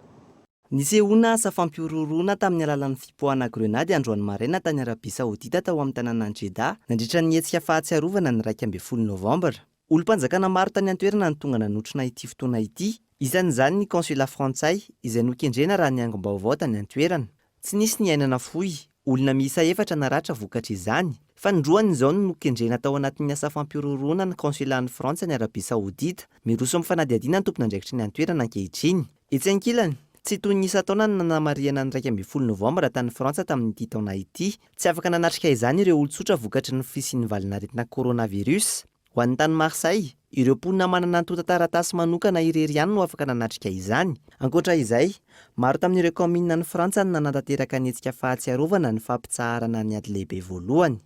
Nisehoana asa fampihorohoroana tamin'ny alalan'ny fipoahana grenady androany maraina tany Arabia Saodita tao amin'ny tanànan'i Jeddah, nandritra ny hetsika fahatsiarovana ny 11 Novambra. Olom-panjakana maro tany an-toerana no tonga nanotrona ity fotoana ity, isan'izany ny consulat frantsay, izay nokendrena raha ny angom-baovao tany an-toerana. Tsy nisy ny aina nafoy, olona miisa efatra naratra vokatr'izany. Fanindroany izao no nokendrena tao anatin'ny asa fampihorohoroana ny consulat-n'i Frantsa any Arabia Saodita. Miroso amin'ny fanadihadiana ny tompon'andraikitry ny an-toerana ankehitriny. Etsy ankilany, tsy toy ny isan-taona ny nanamarihana ny 11 novambra tany Frantsa tamin'ity taona ity. Tsy afaka nanatrika izany ireo olon-tsotra vokatry ny fisian'ny valanaretina coronavirus. Ho an'ny tany Marseille, ireo mponina manana antontan-taratasy manokana irery ihany no afaka nanatrika izany. Ankoatra izay, maro tamin'ireo kaominina any Frantsa no nanatanteraka ny hetsika fahatsiarovana ny fampitsaharana ny ady lehibe voalohany.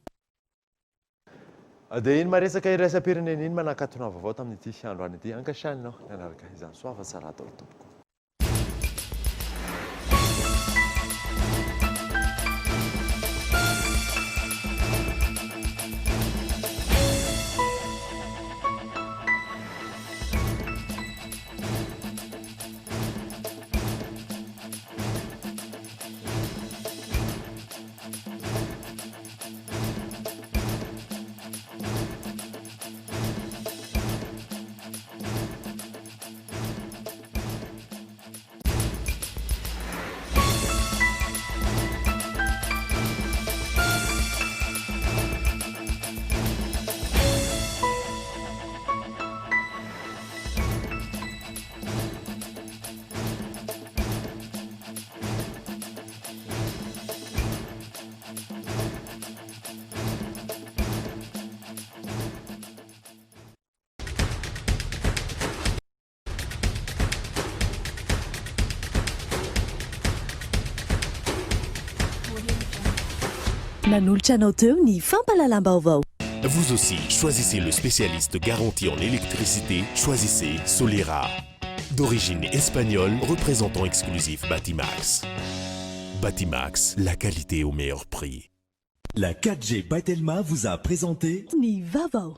Dia iny maresaka iraisam-pirenena iny manakatona vaovao tamin'ity androany ity. Ankasiahinao nanaraka izany. Soava tsara daholo tompoko. Nanolotra anao teo ny fampahalalam-baovao. Vous aussi, choisissez le spécialiste garanti en électricité, choisissez Solera. D'origine espagnole, représentant exclusif Batimax. Batimax, la qualité au meilleur prix. La 4G by Telma vous a présenté Ny vaovao.